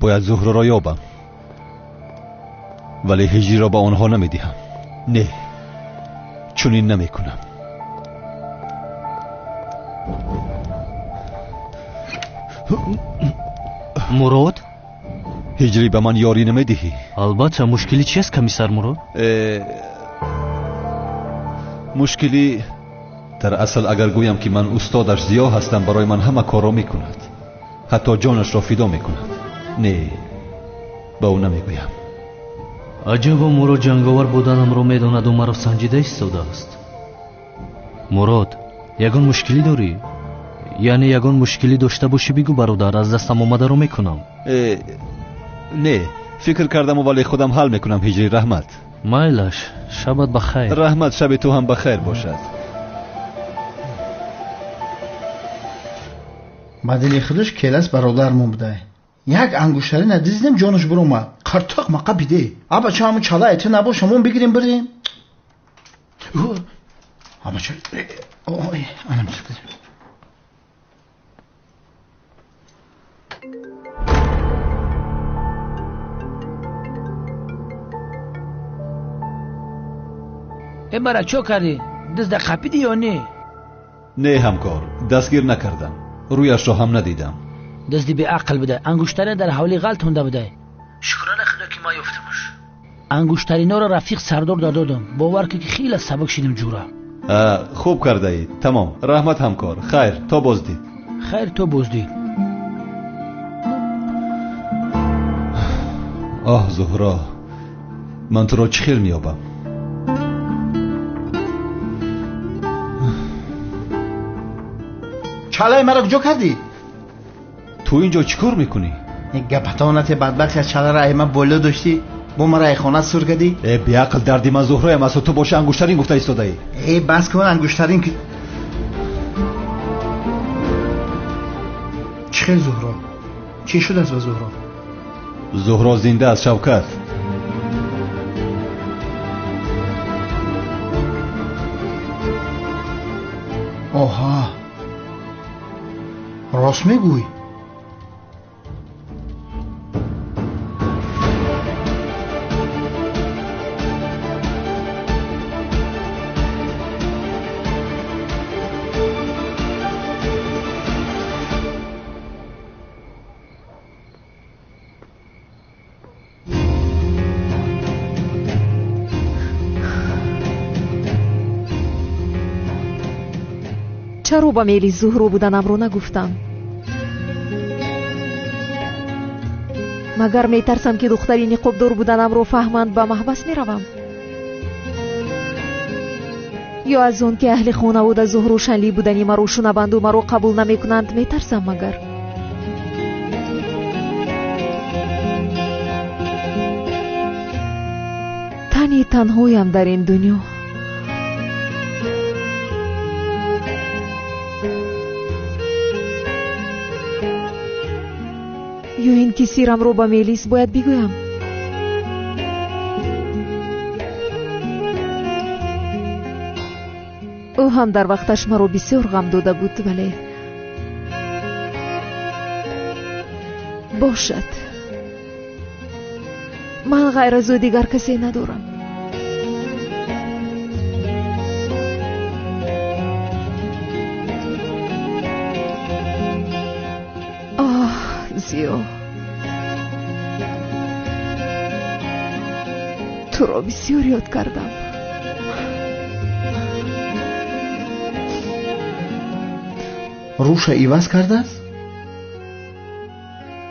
Бояд Зуҳроро ёбам, вале ҳиҷриро ба онҳо намедиҳам. Не, чунин намекунам. Мурод? Ҳиҷрӣ, ба ман ёрӣ намедиҳӣ? Албатта. Мушкилӣ чист, комиссар Мурод? Мушкилӣ дар асл, агар гӯям ки ман устодаш Зиё ҳастам, барои ман ҳама корро мекунад, ҳатто ҷонашро фидо мекунад. Не, ба ӯ намегӯям. Аҷабо, Мурод ҷанговар буданамро медонаду маро санҷида истодааст. Мурод, ягон мушкилӣ дорӣ? Яъне ягон мушкилӣ дошта бошӣ, бигӯ, бародар, аз дастам омадаро мекунам. Не, фикр кардаму вале худам ҳал мекунам. Ҳиҷрӣ, раҳмат. Майлаш, шабат ба хайр. Раҳмат, шаби ту ҳам ба хайр бошад. Ба дили худаш келас бародармон будай. Як ангуштарина диздем, ҷонаш биромад. Қартоқ мақа биде. Абача, ҳамун чала эти набоша, мон бигирем бирем. Абача, ой, анам. Э, мара чо кардӣ? Дизда қапидӣ ё не? Не, ҳамкор, дастгир накардам, рӯяшро ҳам надидам. Дизди беақл будай, ангуштарина дар ҳавлӣ ғалтонда будай. Шукрона худо, ки ман ёфтамаш. Ангуштариноро рафиқ Сардор додам. Бовар кун, ки хеле сабук шидим, ҷура. Хуб кардаӣ. Тамом, раҳмат, ҳамкор. Хайр, то боздид. Хайр, то боздид. Оҳ, Зуҳро, ман туро чӣ хел меёбам? Чалаи маро куҷо кардӣ? Ту инҷо чӣ кор мекунӣ? Гапатонате, бадбахт, аз чаларо ай ман боло доштӣ, бо маро ай хона сур кардӣ. Э, беақл, дарди ман Зуҳроям асту ту боши ангуштарин гуфта истодаӣ. Э, бас кун, ангуштарин ки чӣ хел? Зуҳро чӣ шудааст ба Зуҳро? Зуҳро зинда аст, Шавкат. Оҳа, рост мегӯй? Чаро ба мели Зуҳро буданамро нагуфтам? Магар метарсам, ки духтари ниқобдор буданамро фаҳманд, ба маҳбас меравам? Ё аз он ки аҳли хонавода Зуҳро Шанлӣ будани маро шунаванду маро қабул намекунанд, метарсам магар? Тани танҳоям дар ин дунё. Ё ин ки сирамро ба Мелис бояд бигӯям? Ӯ ҳам дар вақташ маро бисёр ғам дода буд, вале бошад, ман ғайр аз ӯ дигар касе надорам. Оҳ, Зиё, туро бисёр ёд кардам. Рӯша иваз кардааст?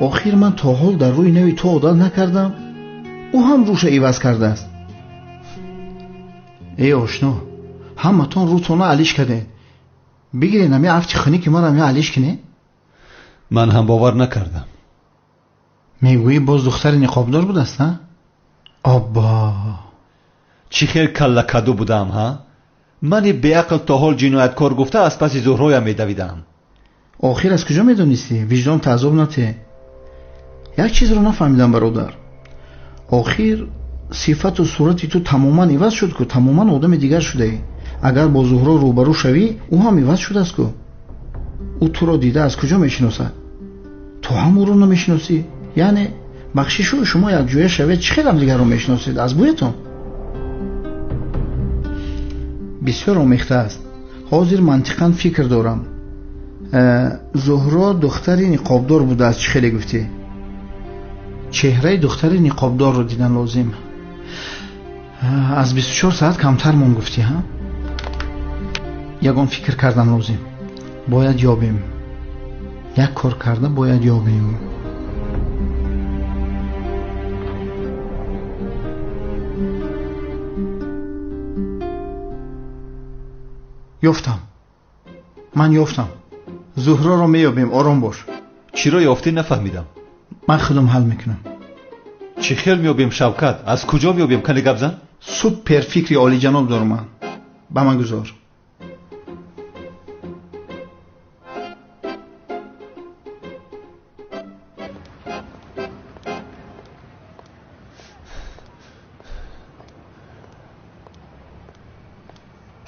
Охир ман то ҳол дар рӯи нави ту одат накардам. Ӯ ҳам рӯша иваз кардааст. Эй ошно, ҳаматон рӯтона алиш кардем. Бигирен ами афти хунӣ, ки манам я алиш кине. Ман ҳам бовар накардам. Мегӯӣ, боз духтари ниқобдор будааст, а? Оббо, чӣ хел каллакаду будам, ҳа? Мани беақл то ҳол ҷинояткор гуфта аз паси Зуҳроям медавидам. Охир аз куҷо медонистӣ? Виҷдон таъзоб нате. Як чизро нафаҳмидам, бародар. Охир сифату сурати ту тамоман иваз шуд ку, тамоман одами дигар шудаӣ. Агар бо Зуҳро рӯбарӯ шавӣ, ӯ ҳам иваз шудааст ку. Ӯ туро дида аз куҷо мешиносад? Ту ҳам ӯро намешиносӣ. Яъне Бахшишу шумо якҷоя шавед, чӣ хел ҳамдигарро мешиносед? Аз бӯятон? Бисёр омехта аст. Ҳозир мантиқан фикр дорам. Зуҳро духтари ниқобдор будааст, чӣ хеле гуфтӣ? Чеҳраи духтари ниқобдорро дидан лозим. Аз 24 соат камтар мон гуфтӣ, ҳа? Ягон фикр кардан лозим. Бояд ёбем. Як кор карда бояд ёбем. Ёфтам. Ман ёфтам. Зуҳроро меёбем, ором бош. Чиро ёфтӣ нафаҳмидам. Ман худам ҳал мекунам. Чӣ хел меёбем, Шавкат? Аз куҷо меёбем? Кане гап зан. Супер фикри олиҷаноб дорам ман. Ба ман гузор.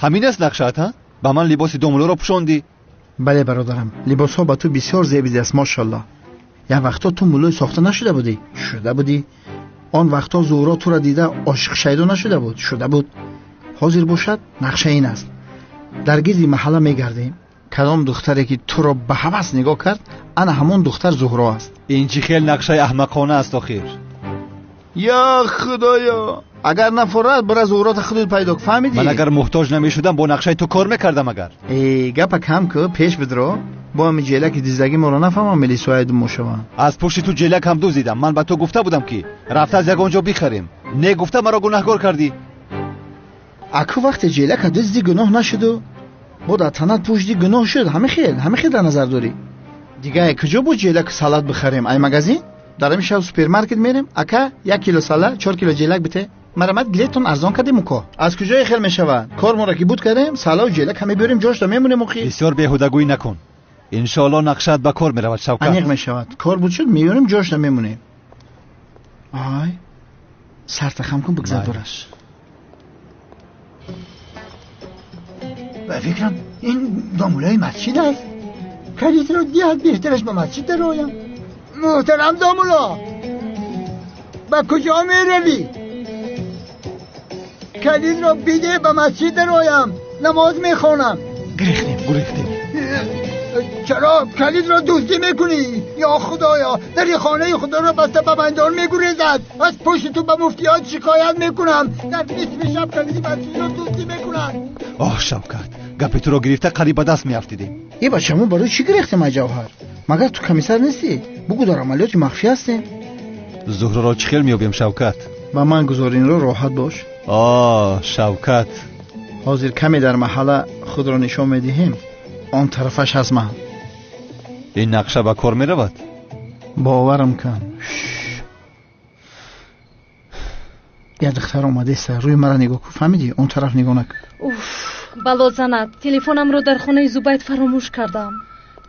Ҳамин аст нақшаат, ҳа? Ба ман либоси домулоро пӯшондӣ? Бале бародарам, либосҳо ба ту бисёр зебидааст, мошалло. Як вақтҳо ту муллои сохта нашуда будӣ? Шуда будӣ. Он вақтҳо Зуҳро туро дида ошиқ шайдо нашуда буд? Шуда буд. Ҳозир бошад, нақша ин аст. Дар гирди маҳалла мегардем. Кадом духтаре ки туро ба ҳавас нигоҳ кард, ана ҳамон духтар Зуҳро аст. Ин чӣ хел нақшаи аҳмақона аст охир? Ё худоё! Агар нафорад, бира Зуҳрота худут пайдо кун, фаҳмидӣ? Ман агар муҳтоҷ намешудам, бо нақшаи ту кор мекардам агар. Э, гапа кам ку, пеш бидро. Бо ҳами ҷелаки диздагӣ моро нафаҳмам, милисояи ду мошаванд. Аз пушти ту ҷелак ҳам дуздидам. Ман ба ту гуфта будам, ки рафта аз ягон ҷо бихарем. Не гуфта маро гунаҳкор кардӣ. Аку вақте ҷелака дуздӣ гуноҳ нашуду, бо дар танат пушти гуноҳ шуд. Ҳами хел дар назар дорӣ. Дигар куҷо бо ҷелаку салат бихарем? Ай магазин? Дар ҳамин шаб супермаркет мерем. Ака, 1 кило сала, 4 кило ҷелак бите. Марамат билетон арзон кардем уко. Аз куҷое хел мешавад? Кор моро ки буд кардем, салаву ҷелак ҳаме биёрем, ҷошта мемонем охи. Бисёр беҳудагӯӣ накун. Иншоалло нақшаат ба кор меравад, Шавкат. Аниқ мешавад. Кор буд шуд, меёрем, ҷошта мемонем. Ай, сарта хам кун, бигзар дораш. Ба фикрам ин домулаи масҷид аст. Калидро диҳад, беҳтараш ба масҷид дароям. Муҳтарам домула, ба куҷо меравӣ? Калидро биде, ба масҷид дароям, намоз мехонам. Гирехтем, гурехтем. Чаро калидро дуздӣ мекунӣ? Ё худоё, дари хонаи худоро баста ба бандор мегурезад. Аз пушти ту ба муфтиёт шикоят мекунам. Дар нисфи шаб калиди масҷидро дуздӣ мекунанд. Оҳ, Шавкат, гапи туро гирифта қариб ба даст меафтидем. Э, бача, мо барои чӣ гирехтем, ай Ҷавҳар? Магар ту комиссар нестӣ? Бугӯ дар амалиёти махфӣ ҳастем. Зуҳроро чӣ хел меёбем, Шавкат? Ба ман гузор, инро роҳат бош. Оҳ, Шавкат, ҳозир каме дар маҳалла худро нишон медиҳем. Он тарафаш ҳаст ман. Ин нақша ба кор меравад? Боварам кун. Як духтар омадеста, рӯи маро нигоҳ кун, фаҳмидӣ? Он тараф нигоҳ накун. Уф, бало занад, телефонамро дар хонаи Зубайд фаромӯш кардам.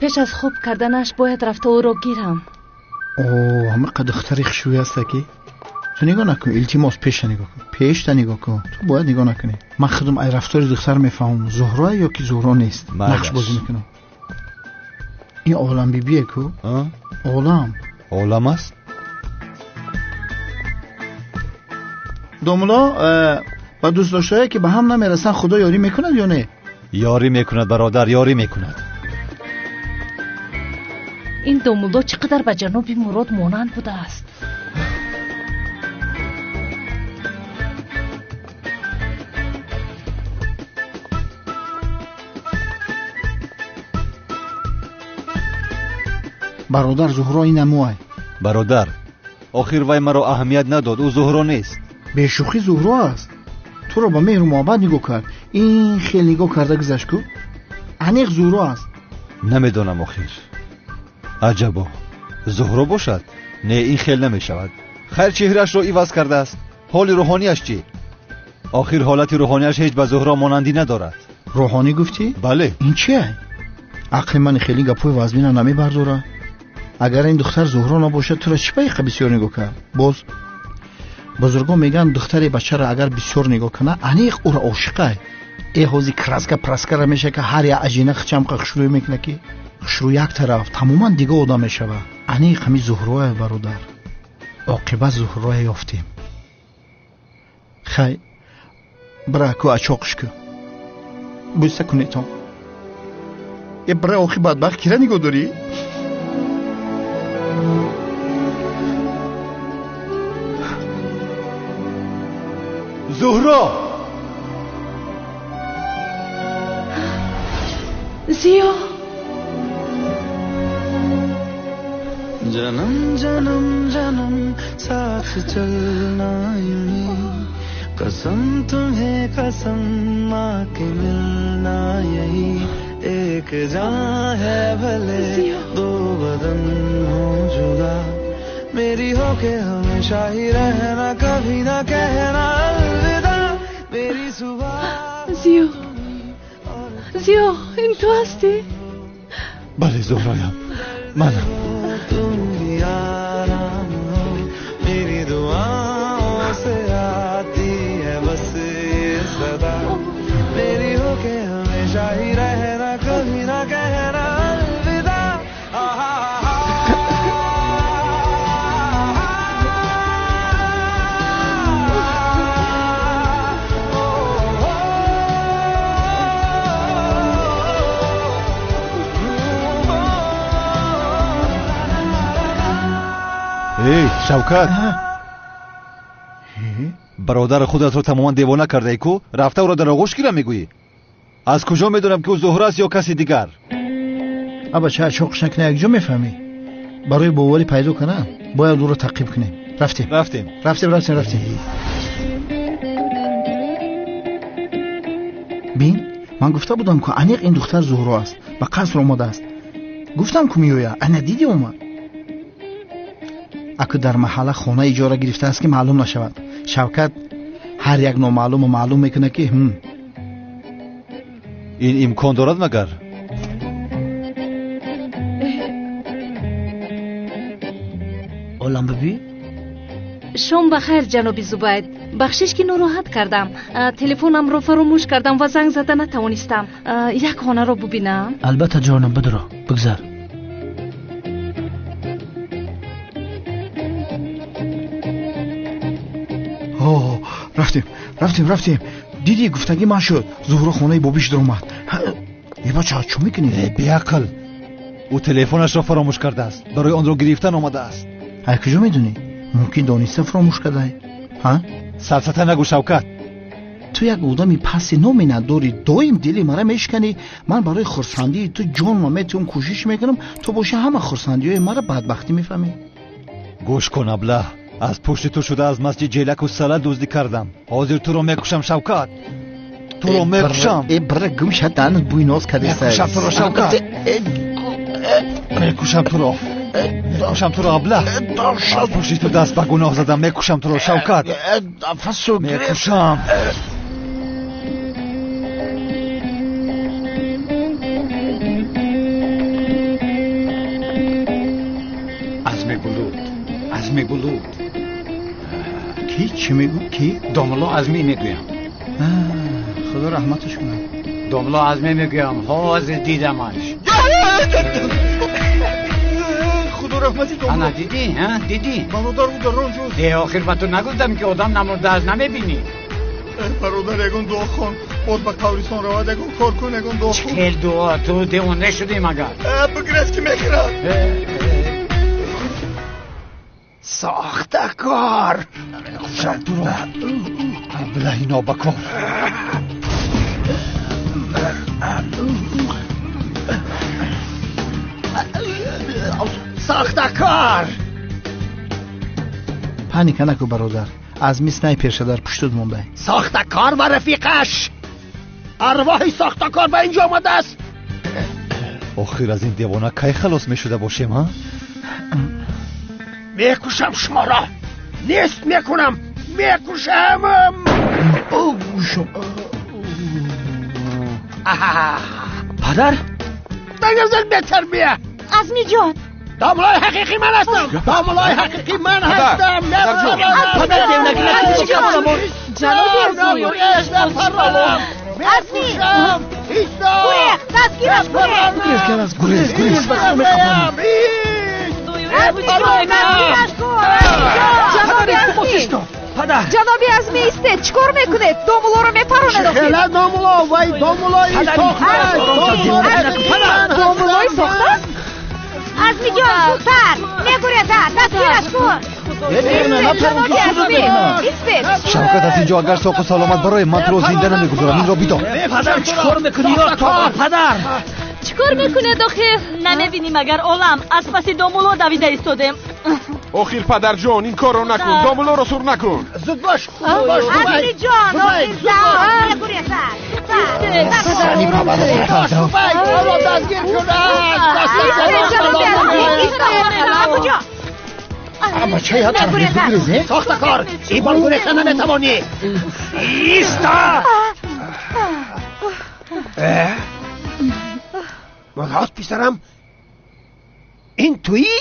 Пеш аз хоб карданаш бояд рафта ӯро гирам. О, ҳамақа духтари хушрӯй ҳаста ки ту нигоҳ накун, илтимос, пешта нигоҳ кун, пешта нигоҳ кун. Ту бояд нигоҳ накунӣ. Ман худам ай рафтори духтар мефаҳмам, Зуҳро ё ки Зуҳро нест. Нақш бозӣ мекунам. Ин олам бибие ку? Олам. Олам аст? Домуло, ба дӯстдоштаҳое ки ба ҳам намерасанд, Худо ёрӣ мекунад ё не? Ёрӣ мекунад, бародар, ёрӣ мекунад. Ин домуло чӣ қадар ба ҷаноби Мурод монанд будааст. Бародар, Зуҳро ин амуай. Бародар, охир вай маро аҳамият надод, ӯ Зуҳро нест. Бешӯхӣ Зуҳро аст. Туро ба меҳру муҳаббат нигоҳ кард. Ин хел нигоҳ карда гузашт ку. Аниқ Зуҳро аст. Намедонам охир. Аҷабо, Зуҳро бошад? Не, ин хел намешавад. Хайр, чеҳраашро иваз кардааст. Ҳоли рӯҳонияш чӣ? Охир ҳолати рӯҳонияш ҳеҷ ба Зуҳро монандӣ надорад. Рӯҳонӣ гуфтӣ? Бале. Ин чие? Ақли ман хеле гапҳои вазмина намебардорад. Агар ин духтар Зуҳро набошад, туро чӣ ба иқа бисёр нигоҳ кард? Боз бузургон мегӯянд, духтари бачаро агар бисёр нигоҳ кунад, аниқ ӯро ошиқай. Э, ҳози краска праскара мешавад, ки ҳар як ажина хичамқа хушрӯй мекунад, ки хушрӯй як тараф, тамоман дига одам мешавад. Аниқ ҳами Зуҳроя, бародар. Оқибат Зуҳроя ёфтем. Хай, бираку ачоқш ку. Бӯса кунетон. Е бира охи бадбахт кира нигоҳ дорӣ? Зуҳро! Зиё! जन्म जन्म जन्म साथ चलना यूं ही, कसम तुम्हें कसम आके मिलना यही, एक जान है भले दो बदन हो जुदा, मेरी हो के हमेशा ही रहना, कभी ना कहना अलविदा, मेरी सुबह। Зиё, Зиё, ин ту ҳастӣ? Бале, Зуҳроям, манам. तुम भी आराम हो, मेरी दुआओं से आती है बस ये सदा, मेरी हो के हमेशा ही रहना, कभी ना कहना अलविदा। Эй, Шавкат, бародари худатро тамоман девона кардаӣ ку? Рафта ӯро дар оғӯш гирам мегӯӣ? Аз куҷо медонам, ки ӯ Зуҳра аст ё каси дигар? Абача, ачоқш накунӣ, якҷо мефаҳмӣ. Барои боварӣ пайдо кардан бояд ӯро таъқиб кунем. Рафтем, рафтем, рафтем, рафтем, рафтем. Бин, ман гуфта будам, ку аниқ ин духтар Зуҳро аст, ба қаср омадааст. Гуфтам, ку меояд, ана диди омад. Аку дар маҳалла хона иҷора гирифтааст, ки маълум нашавад. Шавкат ҳар як номаълуму маълум мекунад, ки ин имкон дорад магар? Олам бибӣ? Шом ба хайр, ҷаноби Зубайд. Бахшиш, ки нороҳат кардам. Телефонамро фаромӯш кардам ва занг зада натавонистам. Як хонаро бубинам. Албатта, ҷонам, бидуро, бигзар. Рафтем, рафтем, рафтем. Дидӣ, гуфтагӣ ман шуд. Зуҳро хонаи бобиш даромад. Е бача, чӣ мекунӣ? Э, беақл, ӯ телефонашро фаромӯш кардааст, барои онро гирифтан омадааст. Ай куҷо медонӣ? Мумкин дониста фаромӯш кардай. Ҳа? Сафсата нагӯ, Шавкат. Ту як одами пасти номинатдорӣ, доим дили мара мешиканӣ. Ман барои хурсандии ту ҷонма метиҳум, кӯшиш мекунам, ту боши ҳама хурсандиҳои мара бадбахтӣ мефаҳмӣ. Гӯш кун, аблаҳ, аз пушти ту шуда аз масҷид ҷелаку сала дуздӣ кардам. Ҳозир туро мекушам, Шавкат, туро мекушам. Э, бира, гум шад, даҳанат бӯи ноз кардеста. Мекушам туро, Шавкат, мекушам туро, мекушам туро, аблаҳ. Аз пушти ту даст ба гуноҳ задам, мекушам туро, Шавкат, мекушам. Азми Булут, Азми Булут. Ки? Чӣ мегӯ? Ки? Домулло Азмӣ мегӯям. Худо раҳматаш кунад. Домулло Азмӣ мегӯям, ҳозир дидамаш. Худо раҳмати домулло. Ана дидӣ, ҳа? Дидӣ? Бародар, ӯ дар он ҷост. Е, охир ба ту нагуфтам, ки одам намурдааст, намебинӣ? Бародар, ягон дуо хон, боз ба қабристон равад, ягон кор кун, ягон дуо хон. Чӣ дуо? Ту девона шудӣ магар? Бигрез, ки мехӯрад. Сохтакор! Мекушам туро, аблаҳи нобакор. Сохтакор! Паника наку, бародар, Азми снайперша дар пуштут мондай. Сохтакор ва рафиқаш! Арвоҳи сохтакор ба инҷо омадааст. Охир аз ин девона кай халос мешуда бошем, ҳа? Мекушам шуморо, нест мекунам, мекушам. Падар, бетарбия! Азмиҷон, домлои ҳақиқӣ ман ҳастам, домлои ҳақиқӣ ман ҳастам. Падар, девонагӣ накунӣ, чӣ гап замон? Ҷаноби Азми, Мекушам! Гурехт, дастгираш кунед! Гурез, гурез, гурез. Дастгираш кун! Ҷаноби Азмӣ! Падар! Ҷаноби Азмӣ, истед! Чӣ кор мекунед? Домуллоро мепаронед охир. Хела домулло, вай домуллои сохтааст. Домуллои сохтааст? Азмиҷон, зудтар! Мегурезад, дастгираш кун! Ҷаноби Азмӣ, истед! Шавкат, аз инҷо агар соқу саломат барои ман туро зинда намегузорам, инро бидон. Падар, чӣ кор мекунӣ? Ё тоба, падар! Чӣ кор мекунед охир? Намебинӣ магар олам аз паси домулло давида истодем. Охир падарҷон, ин корро накун, домуллоро сур накун. Зуд бош, зуд бош. Азмиҷон, охирзад, мегурезад. Зуд дастгир шудааст. Бачаи бигрезӣ? Сохтакор, ин бор гурехта наметавонӣ. Иста! Мурод писарам, ин туӣ?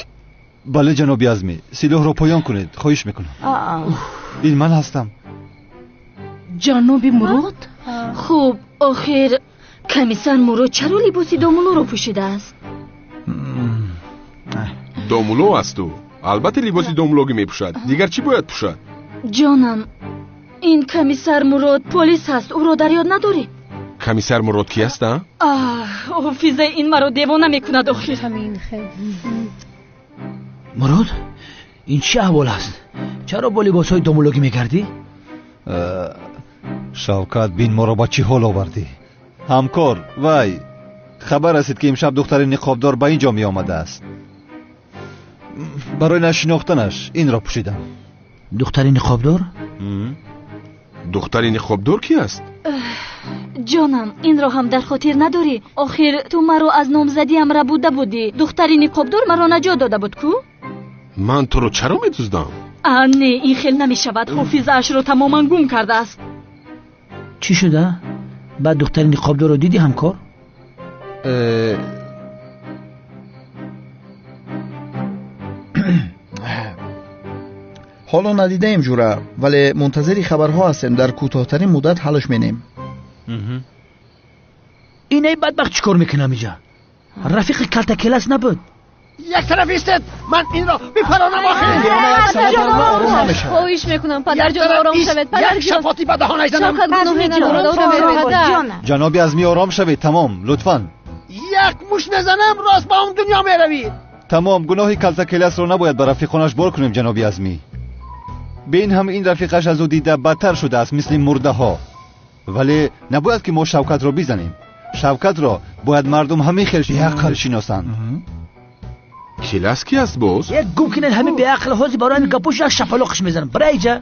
Бале, ҷаноби Азмӣ, силоҳро поён кунед, хоҳиш мекунам. Ин ман ҳастам. Ҷаноби Мурод? Хуб, охир комиссар Мурод чаро либоси домуллоро пӯшидааст? Домулло аст ӯ. Албатта либоси домуллогӣ мепӯшад. Дигар чӣ бояд пӯшад? Ҷонам, ин комиссар Мурод полис аст, ӯро дар ёд надорӣ? Комиссар Мурод ки аст, а? Ҳофизаи ин маро девона мекунад охир. Мурод, ин чӣ аҳвол аст? Чаро бо либосҳои домуллогӣ мегардӣ? Шавкат, бин моро ба чӣ ҳол овардӣ. Ҳамкор, вай, хабар расид ки имшаб духтари ниқобдор ба ин ҷо меомадааст. Барои нашинохтанаш инро пӯшидам. Духтари ниқобдор? Духтари ниқобдор ки аст? Ҷонам, инро ҳам дар хотир надорӣ? Охир ту маро аз номзадиам рабуда будӣ. Духтари ниқобдор маро наҷот дода буд ку? Ман туро чаро медуздам? Не, ин хел намешавад. Ҳофизаашро тамоман гум кардааст. Чӣ шуда? Баъд духтари ниқобдорро дидӣ, ҳамкор? Ҳоло надидаем ҷура, вале мунтазири хабарҳо ҳастем. Дар кӯтоҳтарин муддат ҳалш менем. Инаи бадбахт чӣ кор мекунам инҷа? Рафиқи калтакелас набуд. Як тараф истед, ман инро бипаронам охир. Хоҳиш мекунам, падарҷон, ором шавед. Як шапоти ба даҳонаш занам. Шавкат гуноҳе надорад, ором шавед. Ҷаноби Азмӣ, ором шавед, тамом, лутфан. Як муш мезанам, рост ба он дунё меравид. Тамом, гуноҳи калтакеласро набояд ба рафиқонаш бор кунем, ҷаноби Азмӣ. Бин ҳам ин рафиқаш аз ӯ дида бадтар шудааст, мисли мурдаҳо. Вале набояд ки мо Шавкатро бизанем. Шавкатро бояд мардум ҳамин хел беақл шиносанд. Келас ки аст боз? Як гум кунед ҳамин беақл, ҳозир барои ҳамин гапош як шапалоқш мезанам. Бира иҷа.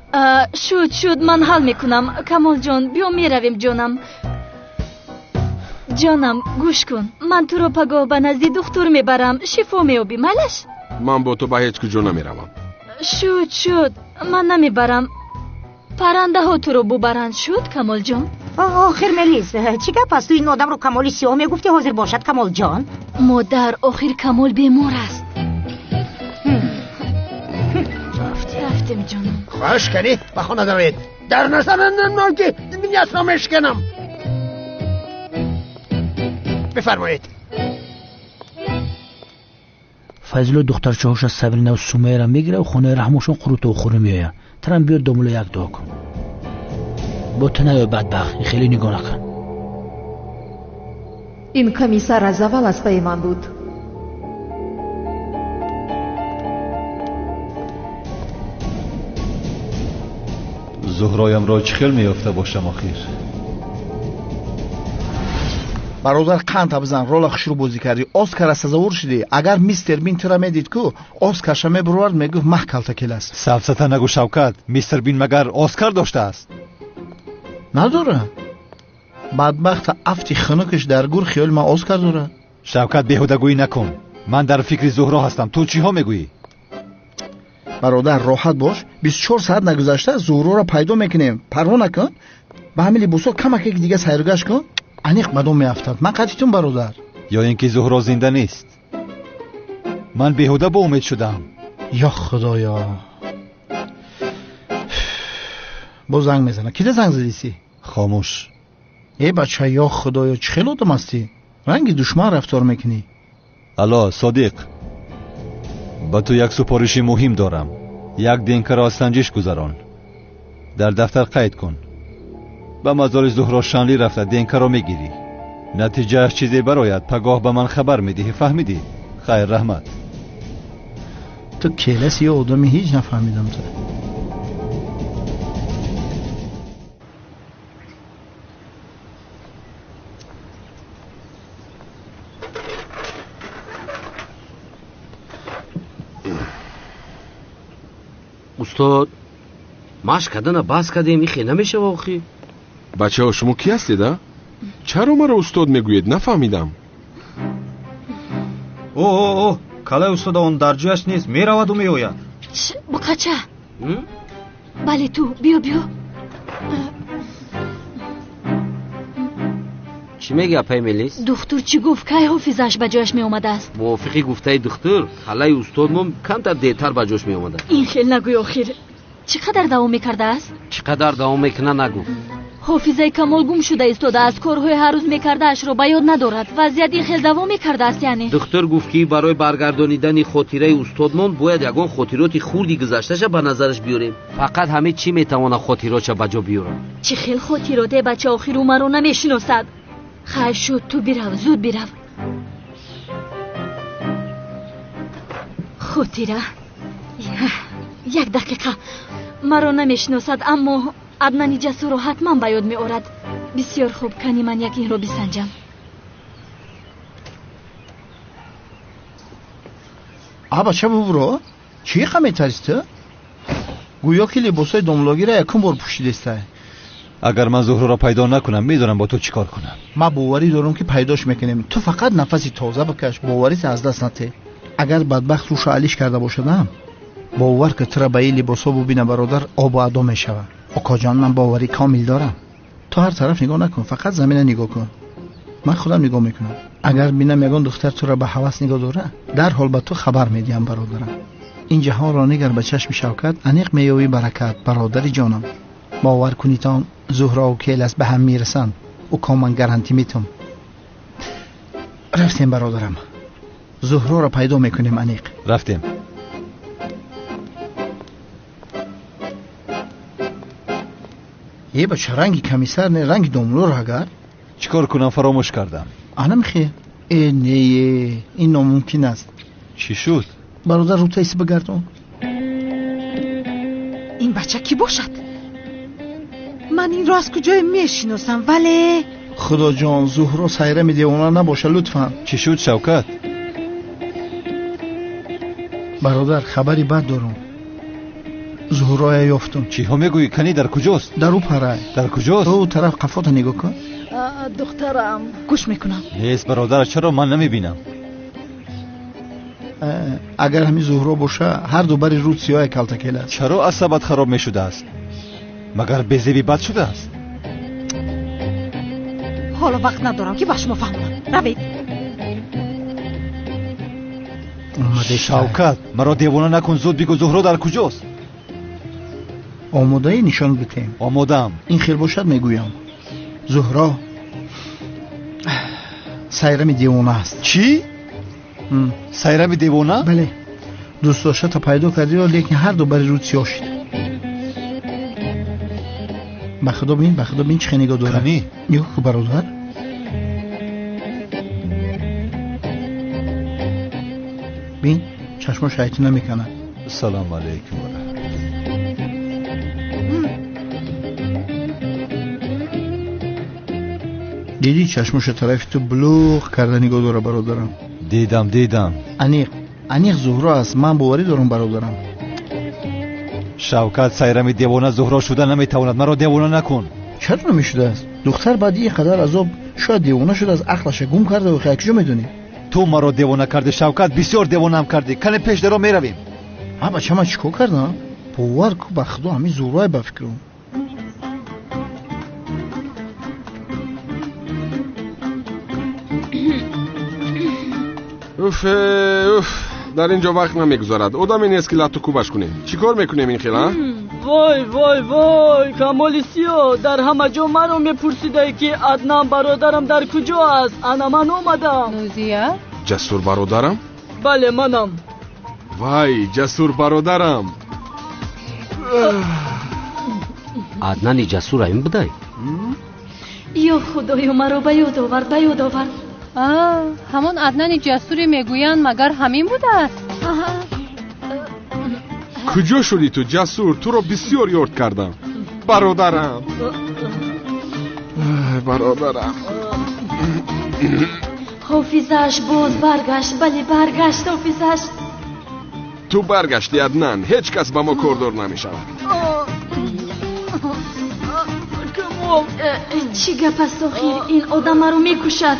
Шуд, шуд, ман ҳал мекунам. Камолҷон, биё меравем, ҷонам. Ҷонам, гӯш кун, ман туро пагоҳ ба назди духтур мебарам, шифо меёбӣ, майлаш? Ман бо ту ба ҳеҷ куҷо намеравам. Шуд, шуд, ман намебарам. Паррандаҳо туро бубаранд, шуд, Камолҷон? Охир Мелис, чӣ гап аст? Ту ин одамро Камоли сиёҳ мегуфтӣ, ҳозир бошад Камолҷон? Модар, охир Камол бемор аст. Рафтем, ҷонам. Хоҳиш кардӣ, ба хона дароед. Дар назанам ки ниятро мешканам. Бифармоед. Файзулло духтарчаҳоша Сабринаву Сумайяро мегирад, хонаи раҳмошон қурутову хӯрӣ меояд. Тарам биё домулло як дуо кун. Бо ту наёй бадбахт, ин хеле нигоҳ накун. Ин комиссар аз аввал аз пайи ман буд. Зуҳроямро чӣ хел меёфта бошам охир? Бародар, қанта бизан, рола хушрӯ бозӣ кардӣ, Оскара сазовор шудӣ. Агар мистер Бин тура медид ку, Оскарша мебуровард, мегуфт маҳ калтакелас. Сафсата нагӯ, Шавкат, мистер Бин магар Оскар доштааст? Надора. Бадбахта афти хунукаш дар гур хиёли ман Оскар дорад. Шавкат, беҳудагӯӣ накун. Ман дар фикри Зуҳро ҳастам. Ту чиҳо мегӯӣ? Бародар, роҳат бош. 24 соат нагузашта Зуҳроро пайдо мекунем. Парво накун. Ба ҳамин либосҳо камаке дига сайругашт кун, аниқ ба дом меафтад. Ман қатитун, бародар. Ё ин ки Зуҳро зинда нест. Ман беҳуда бо умед шудам. Ё Худоё. Боз занг мезанад. Кида занг задисӣ? Хомӯш. Э бача, ё Худоё, чӣ хел одам ҳастӣ? Ранги душман рафтор мекунӣ. Алло, Содиқ, ба ту як супориши муҳим дорам. Як ДНК-ро аз санҷиш гузарон, дар дафтар қайд кун. Ба мазори Зуҳро Шанлӣ рафта ДНК-ро мегирӣ. Натиҷааш чизе барояд, пагоҳ ба ман хабар медиҳӣ. Фаҳмидӣ? Хайр, раҳмат. Ту келаси ё одами ҳеҷ нафаҳмидам. Ту устод, машқ кардана бас кардем, ихе намешава охи. Бачаҳо, шумо кӣ ҳастед, а? Чаро маро устод мегӯед? Нафаҳмидам. О, о, о, калаи устода он дар ҷояш нест, мераваду меояд. Буқача, бале, ту биё, биё. Чӣ мегӯ, апай Мелис? Духтур чӣ гуфт? Кай ҳофизааш ба ҷояш меомадааст? Мувофиқи гуфтаи духтур, халаи устодмон камтар дертар ба ҷош меомадааст. Ин хел нагӯй охир. Чӣ қадар давом мекардааст? Чӣ қадар давом мекунад нагуфт. Ҳофизаи Камол гум шуда истодааст, корҳои ҳар рӯз мекардаашро ба ёд надорад. Вазъият ин хел давом мекардааст яъне? Духтур гуфт, ки барои баргардонидани хотираи устодмон бояд ягон хотироти хурди гузашташа ба назараш биёрем. Фақат ҳамин чӣ метавонад хотиротша ба ҷо биёрад? Чӣ хел хотироте, бача? Охир ӯ маро намешиносад. Хайр шуд, ту бирав, зуд бирав. Хотира, як дақиқа. Маро намешиносад, аммо Аднани Ҷасурро ҳатман ба ёд меорад. Бисёр хуб, кани ман як инро бисанҷам. А бача, бубуро, чӣ қа метарси ту? Гӯё ки либосҳои домлогиро якум бор пӯшидестай. Агар ман Зуҳроро пайдо накунам, медонам бо ту чӣ кор кунам. Ман боварӣ дорам, ки пайдош мекунем. Ту фақат нафаси тоза бикаш, боварита аз даст натеҳ. Агар бадбахт рӯша алиш карда бошадам, бовар ки тура ба ин либосҳо бубина, бародар, обу адо мешавад. Окоҷон, ман боварӣ комил дорам. Ту ҳар тараф нигоҳ накун, фақат замина нигоҳ кун. Ман худам нигоҳ мекунам. Агар бинам ягон духтар тура ба ҳавас нигоҳ дора, дарҳол ба ту хабар медиҳам, бародарам. Ин ҷаҳонро нигар ба чашми шавкат, аниқ меёбӣ баракат, бародари ҷонам. Бовар кунитон, Зуҳрову Келас ба ҳам мерасанд. Уко, ман гарантӣ метум. Рафтем, бародарам, Зуҳроро пайдо мекунем аниқ. Рафтем. Е бача, ранги комиссар не, ранги домлоро агар. Чӣ кор кунам, фаромӯш кардам. Анам хе. Э, не, ин номумкин аст. Чӣ шуд? Бародар, рӯтаиси бигардон. Ин бача кӣ бошад? Ман инро аз куҷое мешиносам, вале Худоҷон, Зуҳро сайрами девона набоша, лутфан. Чӣ шуд, Шавкат? Бародар, хабари бад дорам. Зуҳроя ёфтум. Чиҳо мегӯӣ? Кани дар куҷост? Дар ӯ парай. Дар куҷост? Ӯ тараф қафота нигоҳ кун. Духтарам, гӯш мекунам. Нест, бародар, чаро ман намебинам? Агар ҳамин Зуҳро боша, ҳар ду бари рӯд сиёҳе калтакел аст. Чаро асабат хароб мешудааст? Магар безебӣ бад шудааст? Ҳоло вақт надорам, ки ба шумо фаҳмонам. Равед. Шавкат, маро девона накун, зуд бигӯ Зуҳро дар куҷост? Омодаӣ нишон битем? Омодаам. Ин хел бошад, мегӯям. Зуҳро сайрами девона аст. Чӣ? Сайрами девона? Бале, дӯстдоштата пайдо кардиро, лекин ҳар ду бари рӯд сиёҳ шид. Ба худо бин, ба худо бин, чӣ хел нигоҳ дорад. Кани? Нигоҳ ку, бародар. Бин, чашмо шайтон намеканад. Салому алайкум. Дидӣ, чашмоша тарафи ту булуғ карда нигоҳ дора, бародарам. Дидам, дидам. Аниқ, аниқ Зуҳро аст, ман боварӣ дорам, бародарам. Шавкат, сайрами девона Зуҳро шуда наметавонад, маро девона накун. Чаро намешудааст? Духтар баъди ин қадар азоб шояд девона шудааст, ақлаша гум карда. Охи, куҷо медонӣ? Ту маро девона кардӣ, Шавкат, бисёр девонаам кардӣ. Кане пеш даро меравем. А бача, ман чӣ кор кардам? Бовар ку, ба худо ҳамин Зуҳрое ба фикрам. Уф, уф, дар ин ҷо вақт намегузарад. Одаме нест, ки латту кӯбаш кунем. Чӣ кор мекунем ин хел, а? Вой, вой, вой, Камоли Сиё, дар ҳама ҷо маро мепурсидае, ки Аднан бародарам дар куҷо аст. Ана ман омадам. Нозия? Ҷасур бародарам? Бале, манам. Вай, Ҷасур бародарам. Аднани ҷасур ҳамин будай? Ё худоё, маро ба ёд овард, ба ёд овард. Ҳамон Аднани ҷасуре мегӯянд, магар ҳамин будааст? Куҷо шудӣ ту, Ҷасур? Туро бисёр ёд кардам, бародарам, бародарам. Ҳофизааш боз баргашт. Бале, баргашт ҳофизааш. Ту баргаштӣ, Аднан, ҳеҷ кас ба мо кордор намешавад. Камол, чӣ гап аст охир? Ин одам маро мекушад.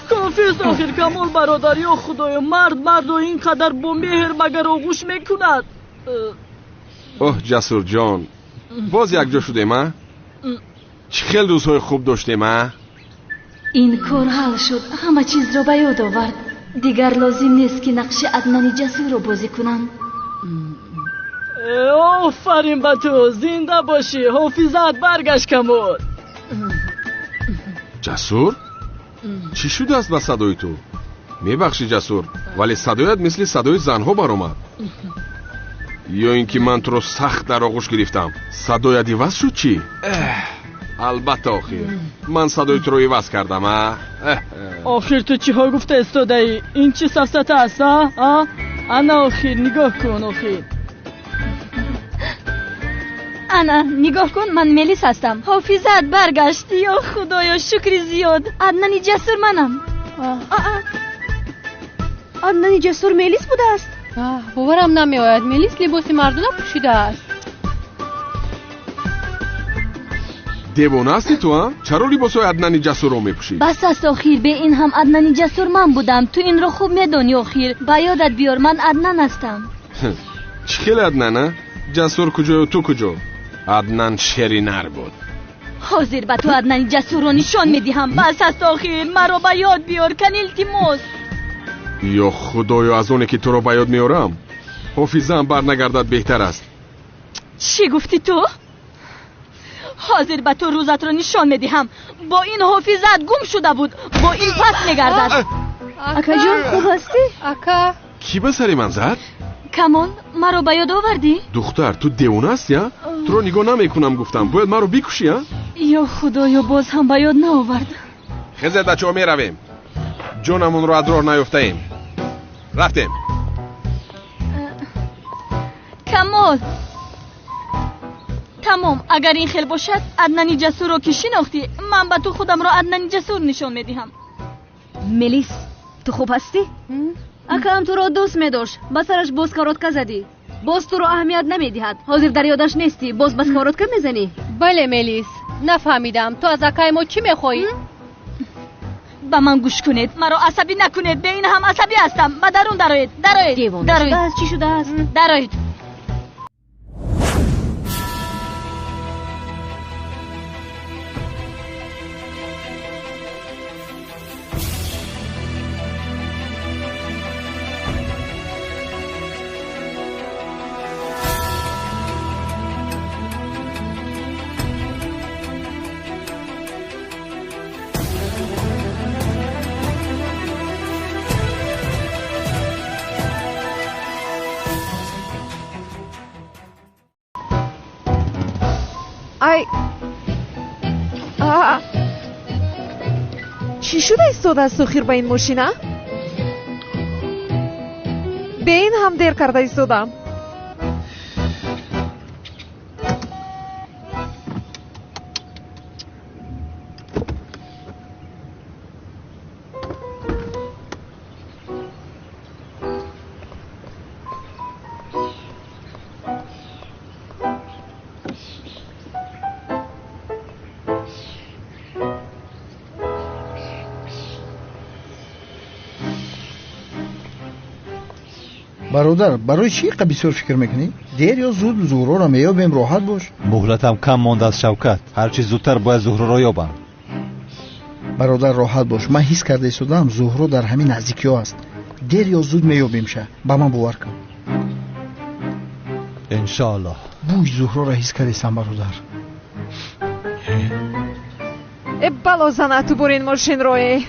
Кофист охир, Камол бародар. Ё худоё, мард мардро ин қадар бо меҳр магар оғӯш мекунад? Оҳ, Ҷасурҷон, боз якҷо шудем, а? Чӣ хел рӯзҳои хуб доштем, а? Ин кор ҳал шуд, ҳама чизро ба ёд овард. Дигар лозим нест, ки нақши Аднани ҷасурро бозӣ кунам. Офарин ба ту, зинда бошӣ, ҳофизаат баргашт, Камол. Ҷасур, чӣ шудааст ба садои ту? Мебахшӣ, Ҷасур, вале садоят мисли садои занҳо баромад. Ё ин ки ман туро сахт дар оғӯш гирифтам, садоят иваз шуд, чӣ? Албатта, охир ман садои туро иваз кардам, а? Охир ту чиҳо гуфта истодаӣ? Ин чӣ сафсата аст, а? Ана, охир нигоҳ кун, охир. Ана, нигоҳ кун, ман Мелис ҳастам. Ҳофизаат баргашт. Ё худоё, шукри зиёд, Аднани ҷасур манам. Аднани ҷасур Мелис будааст? Боварам намеояд, Мелис либоси мардона пӯшидааст. Девона ҳастӣ ту, а? Чаро либосҳои Аднани ҷасурро мепӯшӣ? Бас аст охир, бе ин ҳам Аднани ҷасур ман будам. Ту инро хуб медонӣ. Охир ба ёдат биёр, ман Аднан ҳастам. Чӣ хеле Аднан, а? Ҷасур куҷою ту куҷо? Аднан шери нар буд. Ҳозир ба ту Аднани ҷасурро нишон медиҳам. Бас аст охир, маро ба ёд биёр, кани, илтимос. Ё худоё, аз оне ки туро ба ёд меорам, ҳофизаам барнагардад беҳтар аст. Чӣ гуфтӣ ту? Ҳозир ба ту рӯзатро нишон медиҳам. Бо ин ҳофизаат гум шуда буд, бо ин пас мегардад. Акаҷон, хуб ҳастӣ? Ака. Кӣ ба сари ман зад? Камол, маро ба ёд овардӣ? Духтар, ту девона ҳастӣ, а? Туро нигоҳ намекунам гуфтам, бояд маро бикушӣ, а? Ё худоё, боз ҳам ба ёд наовард. Хезед, бачаҳо, меравем, ҷонамонро аз роҳ наёфтаем. Рафтем. Камол, тамом, агар ин хел бошад, Аднани ҷасурро ки шинохтӣ, ман ба ту худамро Аднани ҷасур нишон медиҳам. Мелис, ту хуб ҳастӣ? Акаам туро дӯст медошт, ба сараш боз сковородка задӣ. Боз туро аҳамият намедиҳад. Ҳозир дар ёдаш нестӣ, боз ба сковородка мезанӣ? Бале, Мелис, нафаҳмидам, ту аз акаи мо чӣ мехоҳӣ? Ба ман гӯш кунед, маро асабӣ накунед, бе ин ҳам асабӣ ҳастам. Ба дарун дароед, дароед. Девона дароед. шудааст, чӣ шудааст? Дароед. Ай, чӣ шуда истодааст охир ба ин мошина? Бе ин ҳам дер карда истодам. Бародар, барои чӣ иқа бисёр фикр мекунӣ? Дер ё зуд Зуҳроро меёбем, роҳат бош. Муҳлатам кам мондааст, Шавкат, ҳарчи зудтар бояд Зуҳроро ёбам. Бародар, роҳат бош, ман ҳис карда истодаам, Зуҳро дар ҳамин наздикиҳо аст. Дер ё зуд меёбемша, ба ман бовар кун. Иншоаллоҳ. Бӯи Зуҳроро ҳис кардесам, бародар. Э, бало зана, ту бур ин мошинро, э.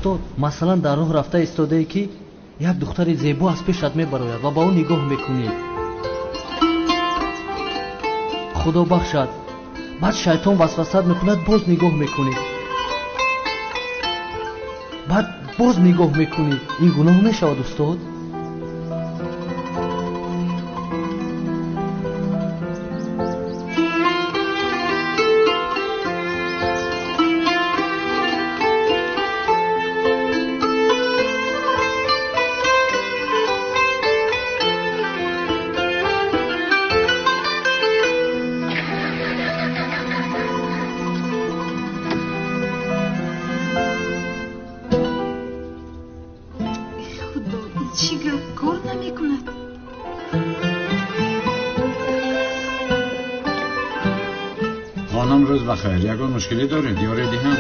Устод, масалан дар роҳ рафта истодае ки як духтари зебо аз пешат мебарояд ва ба ӯ нигоҳ мекунӣ. Худо бахшад, баъд шайтон васвасат мекунад, боз нигоҳ мекунӣ, баъд боз нигоҳ мекунӣ. Ин гуноҳ мешавад устод? Чӣ гап, кор намекунад? Хонум, рӯз бахайр. Ягон мушкилӣ доред? Ёре диҳам?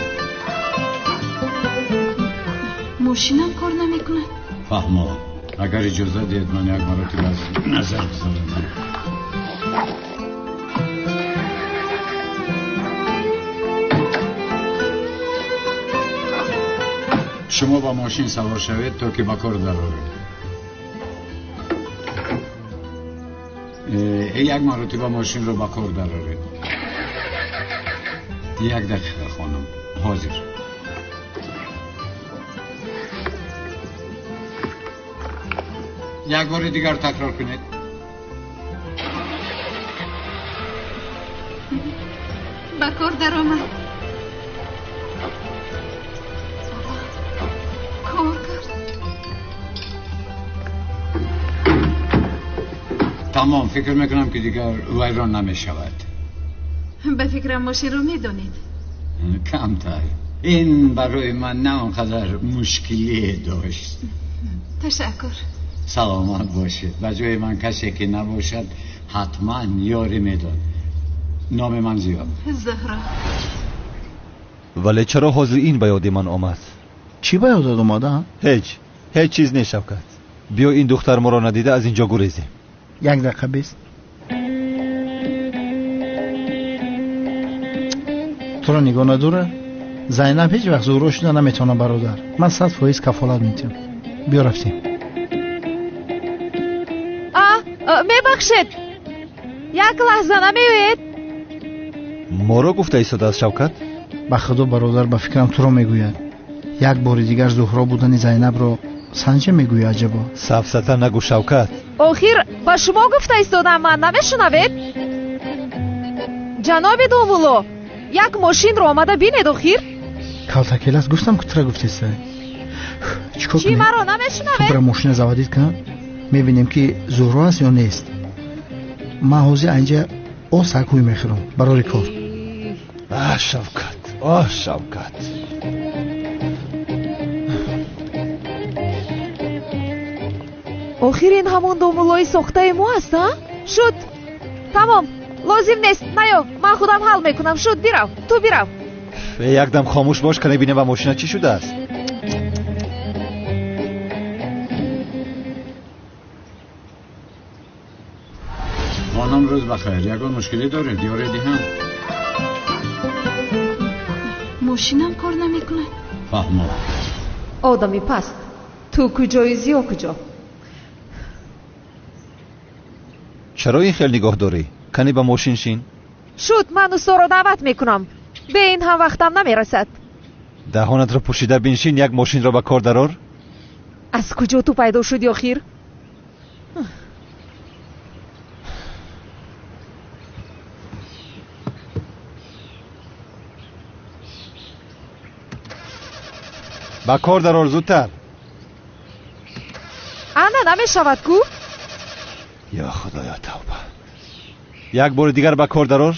Мошинам кор намекунад. Фаҳмо. Агар иҷоза диҳед, ман як маротиба аз назар гузаронам. Шумо ба мошин савор шавед, то ки ба кор дароред. Як маротиба мошинро ба кор дароред. Як дақиқа, хонум, ҳозир. Як бори дигар такрор кунед. Ба кор даромад. Кор кард. Тамом, фикр мекунам ки дигар вайрон намешавад. Ба фикрам мошинро медонед. Камтар. Ин барои ман на он қадар мушкилие дошт. Ташаккур. Саломат бошед. Ба ҷои ман касе ки набошад, ҳатман ёрӣ медод. Номи ман Зиёд. Зуҳро. Вале чаро ҳозир ин ба ёди ман омад? Чӣ ба ёдат омада? Ҳеҷ, ҳеҷ чиз не, Шавкат. Биё ин духтар моро надида аз инҷо гурезем. Як дақиқа бист. Туро нигоҳ надора? Зайнаб ҳеҷ вақт зуҳро шуда наметавонад, бародар. Ман 100% кафолат медиҳам. Биё рафтем. Мебахшед, як лаҳза намеоед? Моро гуфта истодааст, Шавкат? Ба худо бародар, ба фикрам туро мегӯяд. Як бори дигар зуҳро будани Зайнабро санҷа мегӯяд. Аҷабо. Сафсата нагӯ, Шавкат. Охир ба шумо гуфта истодам, ман намешунавед? Ҷаноби домулло, як мошинро омада бинед охир. Калтакелас гуфтам ки тура гуфтеста. Чикор Чӣ маро намешунавед? Ту бира мошина заводид кун, мебинем ки зуҳро аст ё нест. Ман ҳозир анҷа осак ҳуй мехӯрам барори кор. А, Шавкат, о, Шавкат. Охир ин ҳамон домуллои сохтаи мо аст, а? Шуд, тамом, лозим нест, наё, ман худам ҳал мекунам. Шуд, бирав, ту бирав. Якдам хомӯш бош, ка мебинем ба мошина чӣ шудааст. Хонум, рӯз бахайр. Ягон мушкилӣ доред? Ёре диҳам? Мошинам кор намекунад. Фаҳмо. Одами паст, ту куҷои, Зиё куҷо? Чаро ин хел нигоҳ дорӣ? Кани ба мошин шин. Шуд, ман усторо даъват мекунам. Бе ин ҳам вақтам намерасад. Даҳонатро пӯшида биншин, як мошинро ба кор дарор. Аз куҷо ту пайдо шуди охир? Ба кор дарор зудтар. Ана намешавад ку? Ё худоё, тавба. Як бори дигар ба кор дарор.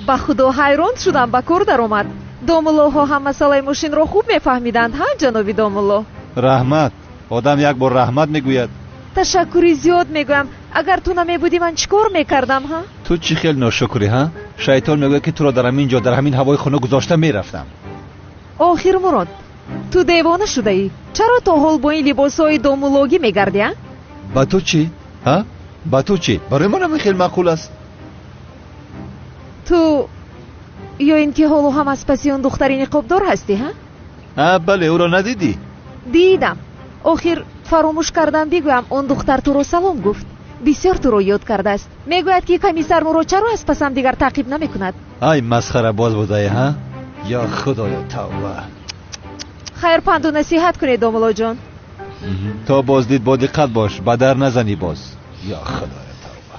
Ба худо ҳайрон шудам, ба кор даромад. Домуллоҳо ҳам масъалаи мошинро хуб мефаҳмиданд, ҳа, ҷаноби домулло? Раҳмат. Одам як бор раҳмат мегӯяд. Ташаккури зиёд мегӯям. Агар ту намебудӣ, ман чӣ кор мекардам, ҳа? Ту чӣ хел ношукрӣ, ҳа? Шайтон мегӯяд ки туро дар ҳамин ҷо, дар ҳамин ҳавои хунук гузошта мерафтам. Охир Мурод, Ту девона шудаӣ. Чаро то ҳол бо ин либосҳои домулогӣ мегардӣ, а? Ба ту чӣ? Ҳа? Ба ту чӣ? Барои ман ҳамин хел маъқул аст. Ту ё ин ки ҳоло ҳам аз паси он духтари ниқобдор ҳастӣ, ҳа? А, бале, ӯро надидӣ? Дидам. Охир фаромӯш кардам бигӯям, он духтар туро салом гуфт. Бисёр туро ёд кардааст. Мегӯяд, ки комиссар Мурод чаро аз пасам дигар таъқиб намекунад. Ай, масхарабоз будаи, ҳа? Ё худоё, тавба. Хайр, панду насиҳат кунед, домулоҷон. То боздид бо диққат бош, ба дар назанӣ боз. Ё худоё, тавба.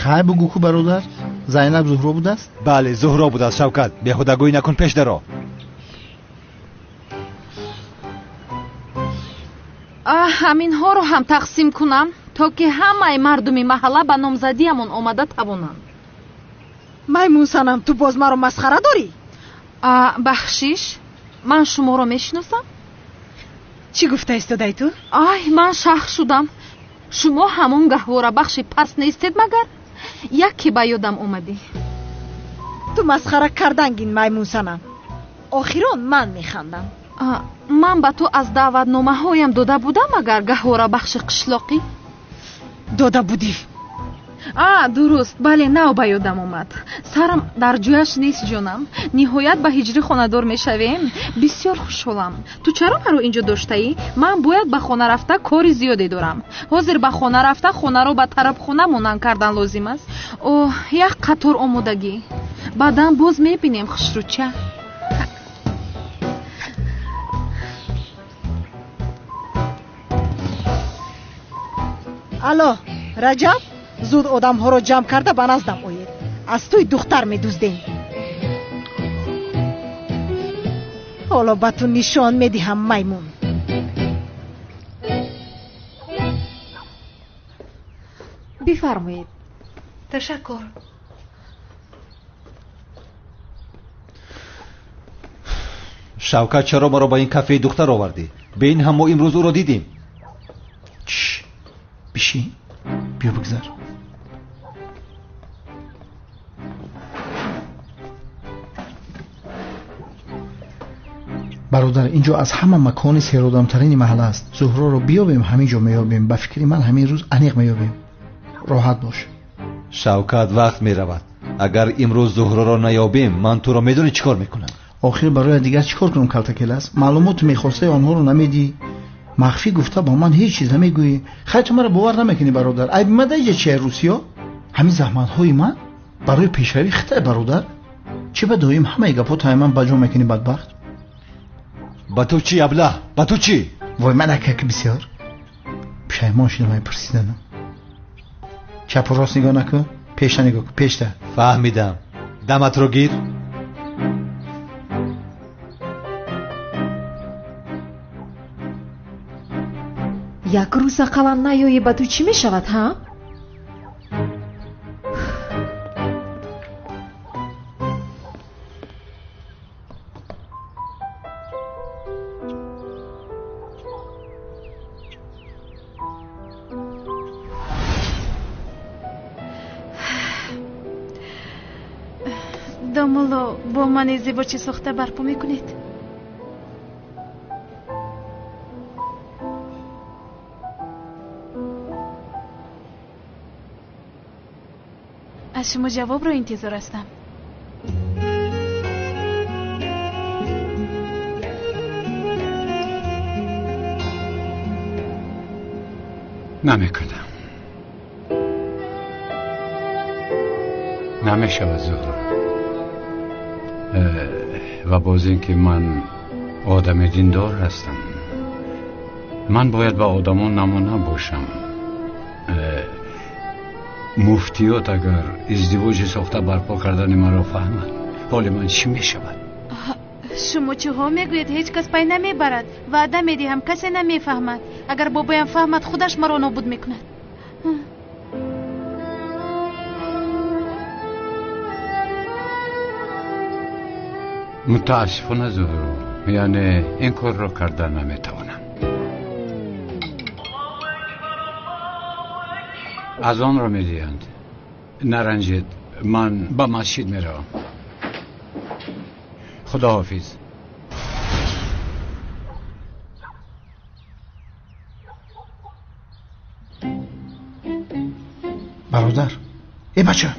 Хайр, бугӯ ку бародар, Зайнаб Зуҳро будааст? Бале, Зуҳро будааст, Шавкат. Беҳудагӯӣ накун, пеш даро. Ҳаминҳоро ҳам тақсим кунам, то ки ҳамаи мардуми маҳалла ба номзадиамон омада тавонанд. Маймунсанам, ту боз маро масхара дорӣ? Бахшиш, ман шуморо мешиносам? Чӣ гуфта истодай ту? Ай, ман шах шудам. Шумо ҳамон гаҳворабахши паст нестед магар? Яке ба ёдам омадӣ. Ту масхара кардангин, маймунсанам. Охирон ман механдам. Ман ба ту аз даъватномаҳоям дода будам магар, гаҳворабахши қишлоқӣ? Дода будӣ. А, дуруст, бале, нав ба ёдам омад. Сарам дар ҷояш нест, ҷонам. Ниҳоят ба ҳиҷрӣ хонадор мешавем. Бисёр хушҳолам. Ту чаро маро инҷо доштаӣ? Ман бояд ба хона рафта кори зиёде дорам. Ҳозир ба хона рафта хонаро ба тарабхона монанд кардан лозим аст. Оҳ, як қатор омодагӣ. Баъдан боз мебинем, хушрӯча. Алло, Раҷаб, зуд одамҳоро ҷамъ карда ба наздам оед. Аз тӯй духтар медуздем. Ҳоло ба ту нишон медиҳам, маймун. Бифармоед. Ташаккур. Шавкат, чаро маро ба ин кафеи духтар овардӣ? Бе ин ҳам мо имрӯз ӯро дидем. Чш, бишин, биё бигзар. Бародар, инҷо аз ҳама макони серодамтарини маҳалла аст. Зуҳроро биёбем, ҳамин ҷо меёбем. Ба фикри ман ҳамин рӯз аниқ меёбем. Роҳат бош. Шавкат, вақт меравад. Агар имрӯз Зуҳроро наёбем, ман туро медонӣ чӣ кор мекунам? Охир барои дигар чӣ кор кунам, калтакелас? Маълумоти мехостаи онҳоро намедиҳӣ. Махфӣ гуфта бо ман ҳеҷ чиз намегӯӣ. Хайр, ту маро бовар намекунӣ, бародар. Айби ман дар инҷа чия, русиё? Ҳамин заҳматҳои ман барои пешравии хитай, бародар. Чӣ ба доим ҳамаи гапҳо таи ман ба ҷо мекунӣ, бадбахт? Ба ту чӣ, аблаҳ? Ба ту чӣ? Вой, ман акак бисёр пушаймон шудам ай пурсиданам. Чапу рост нигоҳ накун, пешта нигоҳ кун, пешта. Фаҳмидам. Даматро гир. Як рӯз ақаллан наёӣ, ба ту чӣ мешавад, ҳа? Домулло, бо мани зебо чӣ сохта барпо мекунед? Аз шумо ҷавобро интизор ҳастам. Намекунам. Намешавад, Зуҳро. Ва боз ин ки ман одами диндор ҳастам. Ман бояд ба одамон намуна бошам. Муфтиёт агар издивоҷи сохта барпо кардани маро фаҳмад, ҳоли ман чӣ мешавад? Шумо чиҳо мегӯед, ҳеҷ кас пай намебарад. Ваъда медиҳам, касе намефаҳмад. Агар бобоям фаҳмад, худаш маро нобуд мекунад. Мутаассифона, Зуҳро, яъне ин корро карда наметавонам. Аз онро медиҳанд. Наранҷед, ман ба масҷид меравам. Худоҳофиз. Бародар, э бача,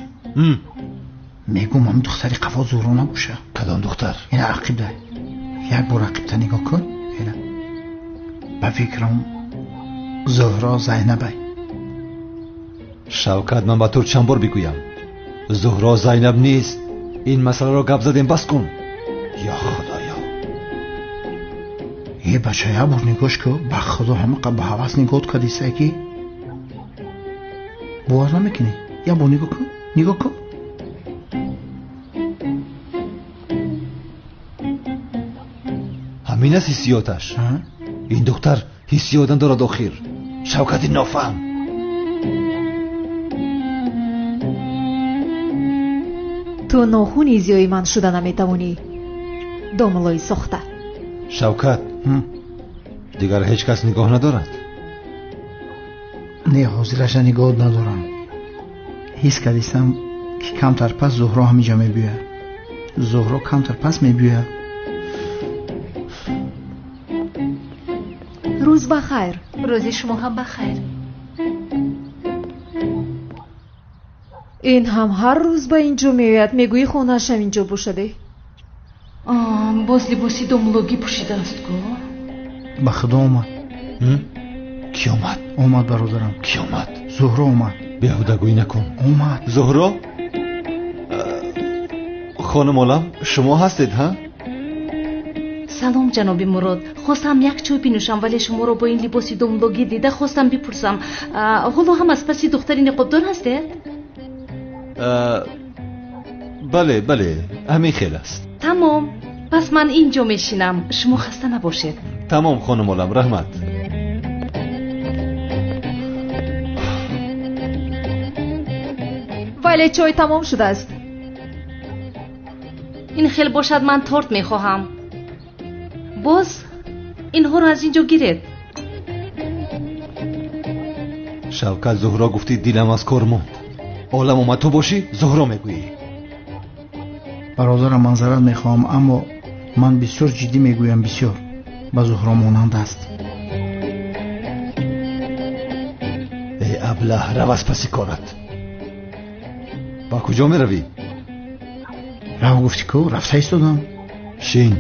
мегӯм ҳам духтари қафо Зуҳро набоша. Кадом духтар? Ина ақибда. Як бор ақибта нигоҳ кун. Ина. Ба фикрам Зуҳро Зайнабай. Шавкат, ман ба ту чанд бор бигӯям, Зуҳро Зайнаб нест. Ин масъаларо гап задем, бас кун. Ё Худоё. Е бача, як бор нигоҳш кун. Ба Худо ҳамақа ба ҳавас нигоҳ кардисай ки бовар намекунӣ. Як бор нигоҳ кун, нигоҳ кун. Ҳамин аст ҳиссиёташ. Ин духтар ҳиссиёт надорад охир. Шавкати нофаҳм. Ту нохуни зиёи ман шуда наметавонӣ, домлои сохта. Шавкат, дигар ҳеҷ кас нигоҳ надорад? Не, ҳозираша нигоҳ надорам. Ҳис кардистам ки камтар пас Зуҳро ҳаминҷо мебиёяд. Зуҳро камтар пас мебиёяд. Рӯз ба хайр. Рӯзи шумо ҳам ба хайр. Ин ҳам ҳар рӯз ба ин ҷо меояд. Мегӯӣ хонааш ҳам ин ҷо бошаде. Боз либоси домлогӣ пӯшидааст ку. Ба Худо омад. Ки омад? Омад бародарам. Ки омад? Зуҳро омад. Беҳудагӯӣ накун. Омад. Зуҳро? Хонум Олам, шумо ҳастед, ҳа? Салом, ҷаноби Мурод. Хостам як чой бинӯшам, вале шуморо бо ин либоси домлогӣ дида хостам бипурсам. Ҳоло ҳам аз паси духтари ниқобдор ҳастед? Бале, бале, ҳамин хел аст. Тамом. Пас ман ин ҷо мешинам. Шумо хаста набошед. Тамом, хонум Олам, раҳмат. Вале чой тамом шудааст. Ин хел бошад, ман торт мехоҳам. Боз инҳоро аз ин ҷо гиред. Шавкат, Зуҳро гуфтӣ, дилам аз кор монд. Олам омад, ту бошӣ, Зуҳро мегӯӣ. Бародарам, манзарат мехоҳам, аммо ман бисёр ҷиддӣ мегӯям, бисёр ба Зуҳро монанд аст. Эй аблаҳ, рав аз паси корат. Ба куҷо меравӣ? Рав гуфтӣ ку, рафта истодам. Шин.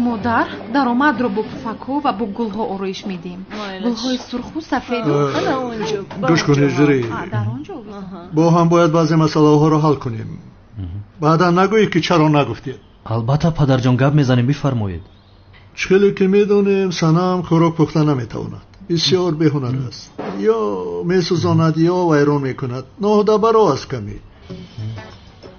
Модар, даромадро бо пуфакҳо ва бо гулҳо ороиш медиҳем. Гулҳои сурху сафеду. Гӯш кунед, ҷири. Бо ҳам бояд баъзе масъалаҳоро ҳал кунем. Баъдан нагӯед ки чаро нагуфтед. Албатта, падарҷон, гап мезанем, бифармоед. Чӣ хеле ки медонем, Санам хӯрок пухта наметавонад. Бисёр беҳунар аст. Ё месӯзонад, ё вайрон мекунад. Ноҳудабаро аст каме.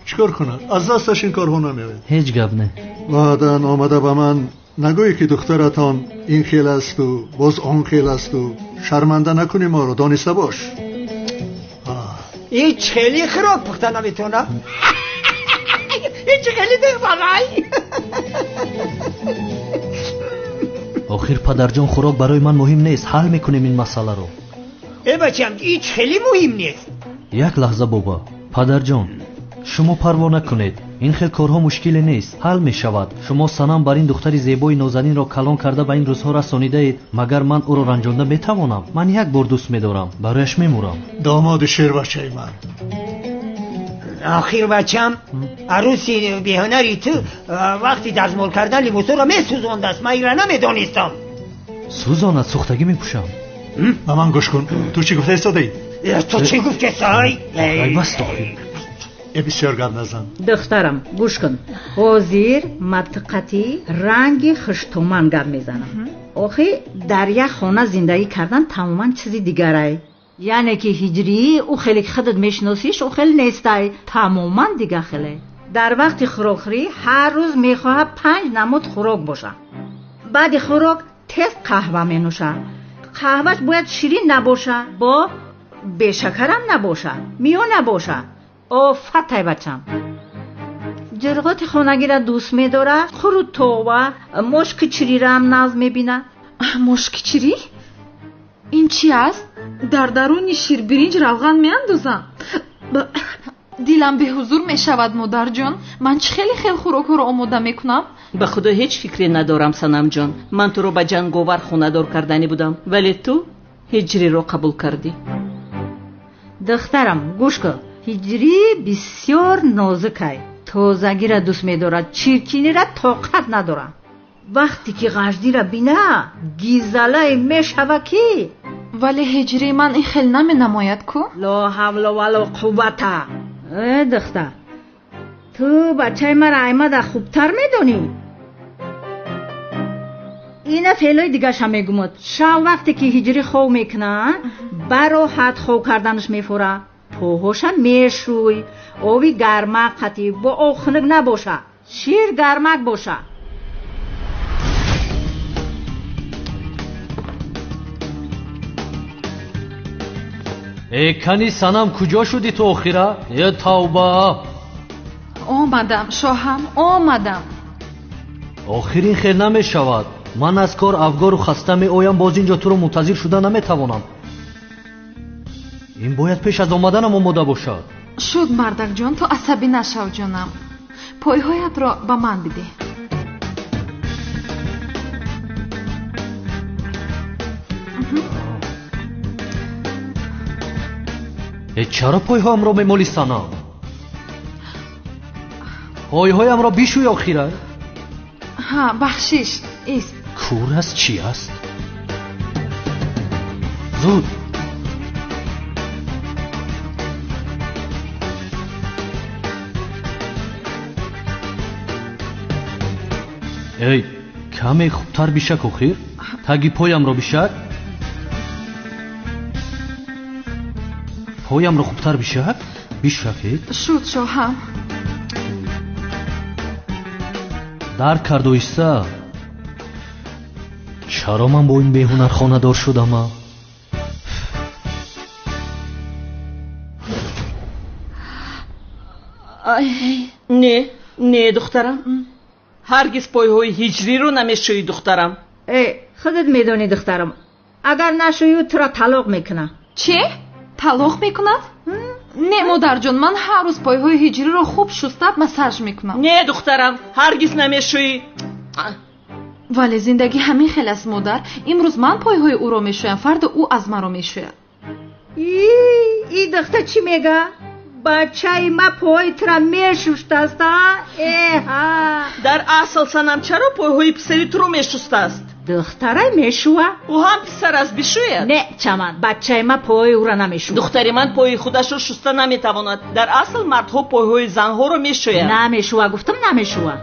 Чӣ кор кунад? Аз дасташ ин корҳо намеояд. Ҳеҷ гап не. Баъдан омада ба ман нагӯӣ ки духтаратон ин хел асту боз он хел асту. Шарманда накунӣ моро, дониста бош. Ҳеҷ хеле хӯрок пухта наметавонад. Ҳеҷ хеле духтарай. Охир падарҷон, хӯрок барои ман муҳим нест. Ҳал мекунем ин масъаларо. Э бачам, ҳеҷ хеле муҳим нест. Як лаҳза боба. Падарҷон, шумо парво накунед. Ин хел корҳо мушкиле нест, ҳал мешавад. Шумо Санам бар ин духтари зебои нозанинро калон карда ба ин рӯзҳо расонидаед. Магар ман ӯро ранҷонда метавонам? Ман як бор дӯст медорам, барояш мемурам. Домоди шербачаи ман. Охир бачам, арӯси беҳунари ту вақти дастмол кардан либосҳоро месӯзондааст. Ман инро намедонистам. Сӯзонад, сӯхтагӣ мепӯшам. Ба ман гӯш кун. Ту чӣ гуфта истодаӣ? Ту чӣ гуфтесай? Бас охир. Э бисёр гап назан. Духтарам, гӯш кун. Ҳозир маттиқати ранги хуштуман гап мезанам. Охи дар як хона зиндагӣ кардан тамоман чизи дигарай. Яъне ки ҳиҷрӣ ӯ хеле ки худат мешиносиш, ӯ хеле нестай. Тамоман дига хеле. Дар вақти хӯрокхӯрӣ ҳар рӯз мехоҳад 5 намуд хӯрок бошад. Баъди хӯрок тез қаҳва менӯшад. Қаҳваш бояд ширин набошад, бо бешакарам набошад, миё набошад. Офатай бачам. Ҷирғоти хонагиро дӯст медорад, хурутова, мошкичириро ҳам нағз мебинад. Мошкичирӣ? Ин чӣ аст? Дар даруни ширбиринҷ равған меандозам. Дилам беҳузур мешавад, модарҷон. Ман чӣ хеле хел хӯрокҳоро омода мекунам? Ба худо ҳеҷ фикре надорам, Санамҷон. Ман туро ба ҷанговар хонадор карданӣ будам, вале ту ҳиҷриро қабул кардӣ. Духтарам, гӯш кун. Ҳиҷрӣ бисёр нозукай. Тозагиро дӯст медорад, чиркиниро тоқат надорад. Вақте ки ғаждиро бина, гизалае мешава ки. Вале ҳиҷрии ман ин хел наменамояд ку? Ло ҳавла вало қуввата. Э, духтар, ту бачаи маро аймада хубтар медонӣ? Ина феълои дигаша мегумад. Шав вақте ки ҳиҷрӣ хов мекунад, бароҳат хов карданаш мефора. Поҳоша мешӯй, ови гармак қатӣ, бо об хунук набоша, шир гармак боша. Э, кани Санам, куҷо шудӣ ту охира? Э, тавба! Омадам, шоҳам, омадам. Охир ин хел намешавад. Ман аз кор афгору хаста меоям, боз ин ҷо туро мунтазир шуда наметавонам. Ин бояд пеш аз омаданам омода бошад. Шуд, мардакҷон, ту асабӣ нашав, ҷонам. Пойҳоятро ба ман бидеҳ. Э, чаро пойҳоямро мемолӣ, Санам? Пойҳоямро бишӯй охира. Ҳа, бахшиш, ист. Кур аст, чӣ аст? Зуд. Эй, каме хубтар бишак охир. Таги поямро бишак. Поямро хубтар бишак. Бишакед. Шуд, шоҳам. Дарк кард оҳиста. Чаро ман бо ин беҳунар хонадор шудама? Не, не, духтарам. Ҳаргиз пойҳои ҳиҷриро намешӯӣ, духтарам. Э, худат медонӣ, духтарам. Агар нашӯӣ, туро талоқ мекунад. Чӣ? Талоқ мекунад? Не, модарҷон, ман ҳар рӯз пойҳои ҳиҷриро хуб шуста массаж мекунам. Не, духтарам, ҳаргиз намешӯӣ. Вале зиндагӣ ҳамин хел аст, модар. Имрӯз ман пойҳои ӯро мешӯям, фардо ӯ аз маро мешӯяд. И духта чӣ мега? Бачаи ма пойҳои тура мешуштааст, а? Эҳа! Дар асл, Санам, чаро пойҳои писари туро мешустааст? Духтарай мешӯва. Ӯ ҳам писар аст, бишӯяд? Не, Чаман, бачаи ма пойҳои ӯра намешӯвад. Духтари ман пойи худашро шуста наметавонад. Дар асл мардҳо пойҳои занҳоро мешӯянд. Намешӯва, гуфтам, намешӯва.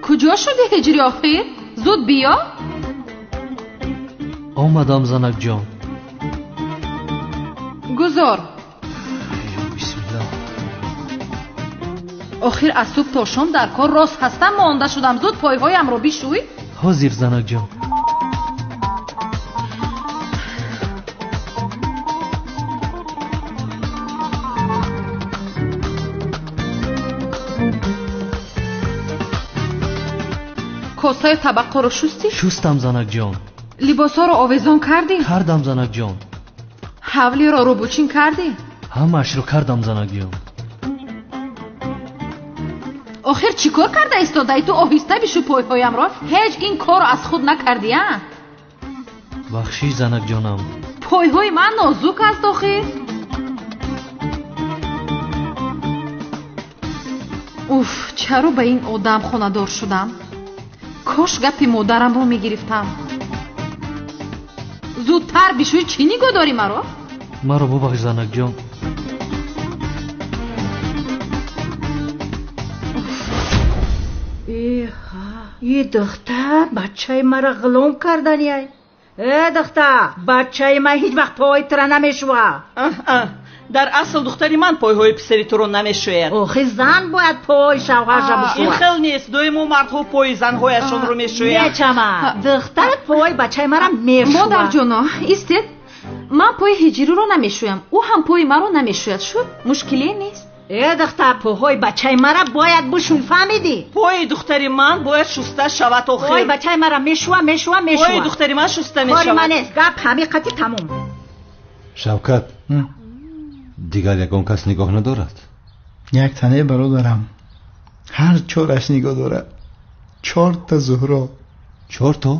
Куҷо шуди, ҳиҷри охир? Зуд биё. Омадам, занакҷон. Гузор. Бисмилла. Охир аз субҳ то шом дар кор рост ҳастам, монда шудам. Зуд пойҳоямро бишӯй. Ҳозир, занакҷон. Косаи табақҳоро шустӣ? Шустам, занакҷон. Либосҳоро овезон кардӣ? Кардам, занакҷон. Ҳавлиро рӯбучин кардӣ? Ҳамаашро кардам, занакҷон. Охир чӣ кор карда истодаӣ ту? Оҳиста бишӯ пойҳоямро. Ҳеҷ ин корро аз худ накардӣ, а? Бахшиш, занакҷонам. Пойҳои ман нозук аст охир. Уф, чаро ба ин одам хонадор шудам? Кош гапи модарамро мегирифтам. Зудтар бишӯй, чӣ нигоҳ дорӣ маро? Маро бубахш, занакҷон. Эҳа, и духтар бачаи маро ғулом карданиай. Э, духтар, бачаи ман ҳеҷ вақт пойҳои тура намешӯва. Дар асл духтари ман пойҳои писари туро намешӯяд. Охи зан бояд пойҳои шавҳарша бишӯяд. Ин хел нест. Доимо мардҳо пойи занҳояшонро мешӯянд. Не, Чаман, духтарат пойҳои бачаи маро мешӯяд. Модарҷоно, истед. Ман пойи ҳиҷриро намешӯям, ӯ ҳам пойи маро намешӯяд. Шуд, мушкиле нест. Э духтар, пойҳои бачаи мара бояд бишӯй, фаҳмидӣ? Пои духтари ман бояд шуста шавад охир. Пойи бачаи мара мешува, мешува, мешува. Пои духтари ман шуста мешавад. Кори ман нест, гап ҳамиқати тамом. Шавкат, дигар ягон кас нигоҳ надорад? Як тане бародарам, ҳар чораш нигоҳ дорад. Чорта Зуҳро. Чорто?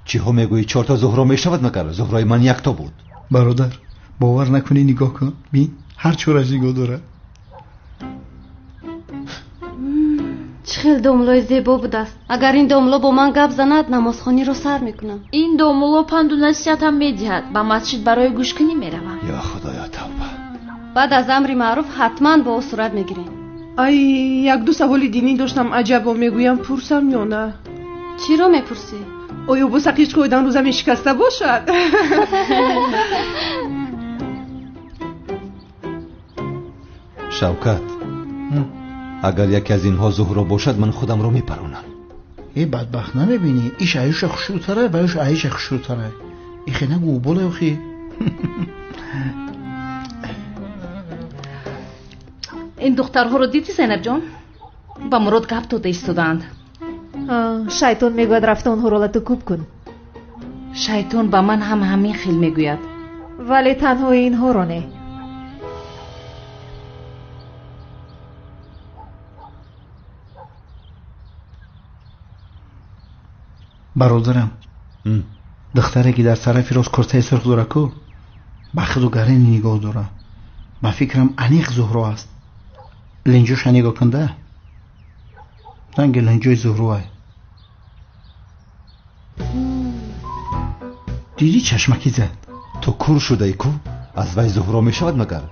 Чиҳо мегӯӣ? Чорта Зуҳро мешавад магар? Зуҳрои ман якто буд. Бародар, бовар накунӣ нигоҳ кун, бин, ҳар чораш нигоҳ дорад. Чӣ хел домлои зебо будааст. Агар ин домло бо ман гап занад, намозхониро сар мекунам. Ин домло панду насиҳатам медиҳад. Ба масҷид барои гӯшкунӣ меравам. Ё худоё, тавба. Баъд аз амри маъруф ҳатман бо ӯ сурат мегирем. Ай, як-ду саволи динӣ доштам, аҷабо мегӯям, пурсам ё на? Чиро мепурсӣ? Оё бо сақич қоидан рӯза мешикаста бошад? Шавкат, агар яке аз инҳо Зуҳро бошад, ман худамро мепаронам. Э бадбахт, намебинӣ? Иш аюша хушрӯтара ва юш аиша хушрӯтара. Ихе нагӯ, боле охи. Ин духтарҳоро дидӣ, Зайнабҷон? Ба Мурод гап дода истодаанд. Шайтон мегӯяд рафта онҳоро лату кӯб кун. Шайтон ба ман ҳам ҳамин хел мегӯяд. Вале танҳо инҳоро не. Бародарам, духтаре ки дар тарафи рост куртаи сурх дорад ку, ба худу гарини нигоҳ дорад. Ба фикрам аниқ Зуҳро аст. Линҷоша нигоҳ кунда, ранги линҷои Зуҳроай. Дидӣ чашмакӣ зад? Ту кур шудаи ку? Аз вай Зуҳро мешавад магар?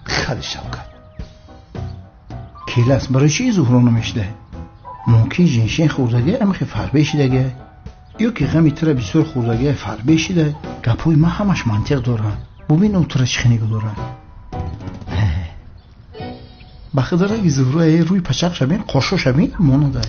Хали Шавкат. Келас, барои чӣ Зуҳро намешида? Мумкин женшен хӯрдагӣ амхе фарбе шидагӣ, ё ки ғами тура бисёр хӯрдагӣ фарбе шида. Гапҳои ман ҳамаш мантиқ дорад. Бубин ӯ тура чӣ нигоҳ дорад. Ба худ раги Зуҳро рӯи пачақша бин, қошоша бин, монада.